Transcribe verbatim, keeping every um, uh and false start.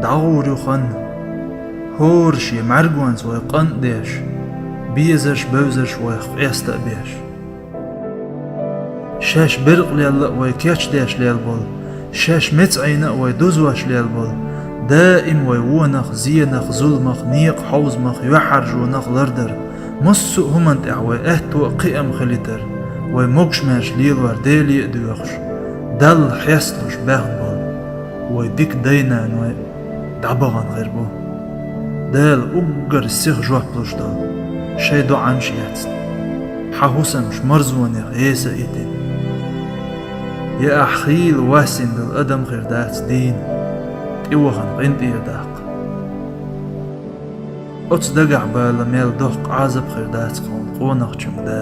ДӀагӀур ю хан, хӀора шен мӀаьргонца вай къинтӀ деш, безаш-бевзаш вайх къаста а беш. Шаьш беркъалелла а вай кечдеш лелаболу, шаьш меца Ӏийна а вай дузош лелаболу, даим вай вонах, зенах, зуламах, некъа хьовзамах, юьхьӀаьржонах лардар, массо а хӀуманна тӀехь вай аьтто а, кхиам а хилийтар, вай могуш-маьрша лелор Деле а доьхуш, Далла хьесталуш баьхна болу вай дика дай-наной дӀабахана хир бу. Дала уггар сиха жоп луш долу шайн доӀанаш а эцна, хьан хӀусамаш марзонех еса а йитина. Я ахь хийла вассина долу адам хир дац дийна, тӀевахана къинтӀера даккха. Оцу дагахь бала мел доккха Ӏазап хир дац хьуна къонахчун да.